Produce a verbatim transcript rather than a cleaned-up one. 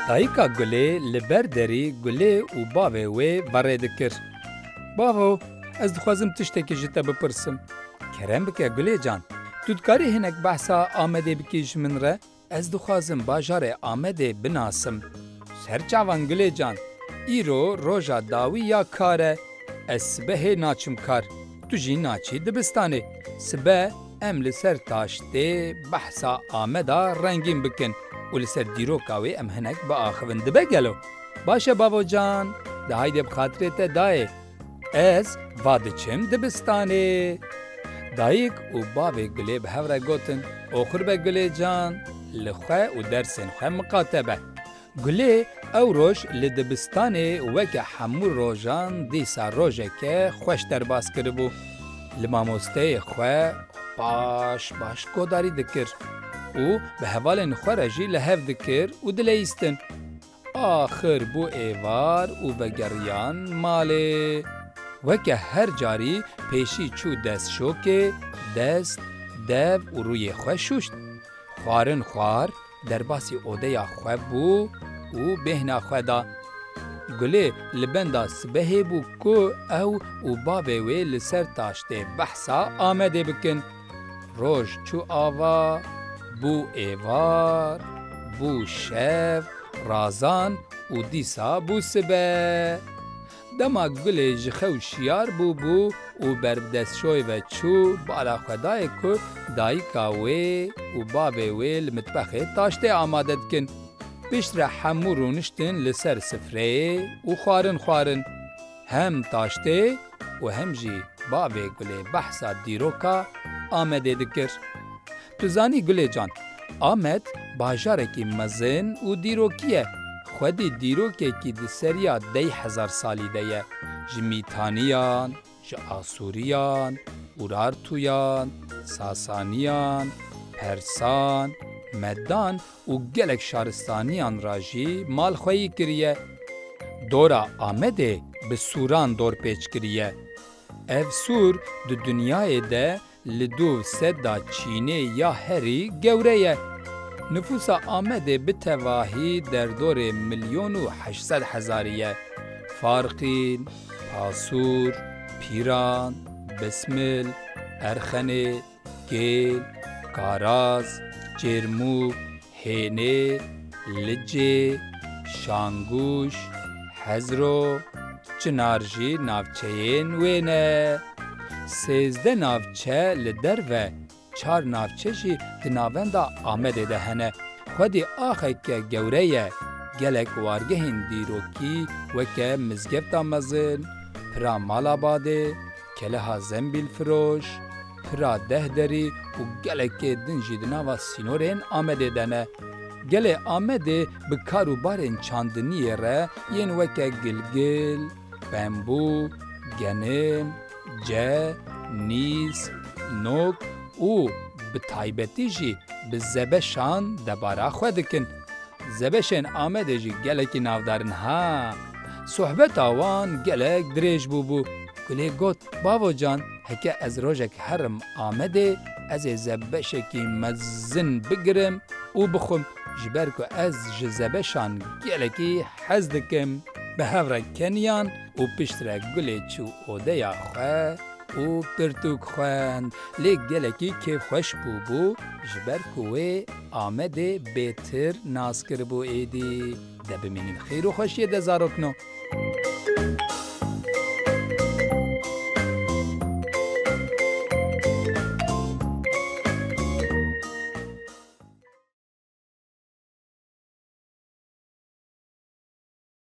Dayika Gulê li ber derî Gulê û bavê wê verê dikir. Bavo, ez dixwazim tiştekî ji te bipirsim. Kerem bike Gulê can. Tu dikarî hinek behsa Amedê bikî ji min re? Ez dixwazim bajarê Amedê binasim. Ser çavan Gulê can. Îro roja dawî ya kar e. Ez sibehê naçim kar. Tu jî naçî dibistanê. Sibe em li ser taştê behsa Ameda rengîn bikin û li ser dîroka wê em hinek biaxivin. Dibe gelo? Baş e bavo can, de haydê bi xatirê te dayê. Ez va diçim dibistanê. Dayik û bavê Gulê bi hev re gotin, Oxir be Gulê can, li xwe û dersên xwe miqate be. Gulê ew roj li dibistanê weke hemû rojan dîsa rojeke xweş derbas kiribû. Li mamosteyê xwe baş baş godarî dikir û bi hevalên xwe re jî li hev dikir û dileyîstin. Axir bû êvar û vegeriyan malê. Weke her carî pêşî çû destşokê, dest, dev û rûyê xwe şûşt. Xwarin xwar, derbasî odeya xwe bû û bêhna xwe da. Gulê li benda sibehê bû ku ew û bavê wê li ser taştê behsa Amedê bikin. Roj çû ava, bû êvar, bû şev, razan û dîsa bû sibe. Dema Gulê ji xew şiyar bûbû û ber bi destşoyê ve çû, bala xwe dayê ku dayika wê û bavê wê li mitbexê taştê amade dikin. Piştre hemû rûniştin li ser sifreyê û xwarin xwarin. Hem taştê û hem jî bavê Gulê behsa dîroka Amedê dikir. Tu zanî Gulê can, Amed bajarekî mezin û dîrokî ye. Xwedî dîrokekî di seriya dey hezar salî de ye. Ji Mîtaniyan, ji Asûriyan, Urartuyan, Sasaniyan, Persan, Medan û gelek şaristaniyan re jî malxweyî kiriye. Dora Amedê bi sûran dorpêç kiriye. Ev sûr di dinyayê de li dûv seda çînê ya herî gewre ye. Nifûsa Amedê bi tevahî derdorê milyon û heşt sed hezarî ye. Farqîn, Pasûr, Pîran, Bismil, Erxenê, Gêl, Karaz, Çêrmûg, Hênê, Licê, Şangûş, Hezro, Çinar jî navçeyên wê ne. Sêzdeh navçe li derve, çar navçe jî di navenda Amedê de hene. Xwedî axeke gewre ye, gelek wargehên dîrokî weke Mizgefta Mezin, Pira Malabadê, Keleha Zembîlfiroş, Pira Dehderî û gelekê din jî di nava sînorên Amedê de ne. Gelê Amedê bi kar û barên çandiniyê re yên weke gilgil, bembû, genim, ce, nîsk, nok û bi taybetî jî bi zebeşan debara xwe dikin. Zebeşên Amedê jî gelekî navdar in ha. Sohbeta wan gelek dirêj bûbû. Gulê got, Bavo can, heke ez rojek herim Amedê, ez ê zebeşekî mezin bigirim û bixwim, ji ber ku ez ji zebeşan gelekî hez dikim. Bi hev re keniyan û piştre Gulê çû odeya xwe û pirtûk xwend. Lê gelekî kêfxweş bûbû, ji ber ku wê Amedê bêtir nas kiribû êdî. De bimînin xêr û xweşiyê de zarokno.